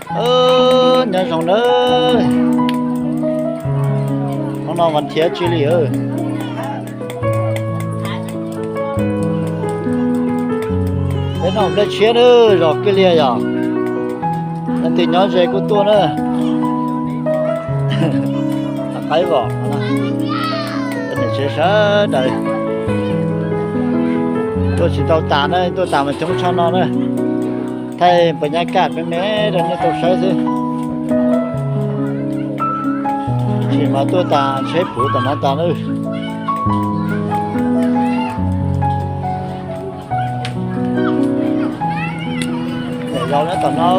Nyob zoo nawb. Hnub no mas thiab tsis li. Peb noj nplej tshiab nawb, zos Kwj Liag yog. Leej twg nyob ze kuj tuaj na. Qaib Vom, niam tsev sawv daws tuaj tsis tau tas na, tuaj tas mas coob tshaj no na. Thaij pas nyab kaj me me rau nej tau saib xwb. Tsis mas tuaj tas tsheb puv tom no tas na. Nyuam yaus nyob tom no.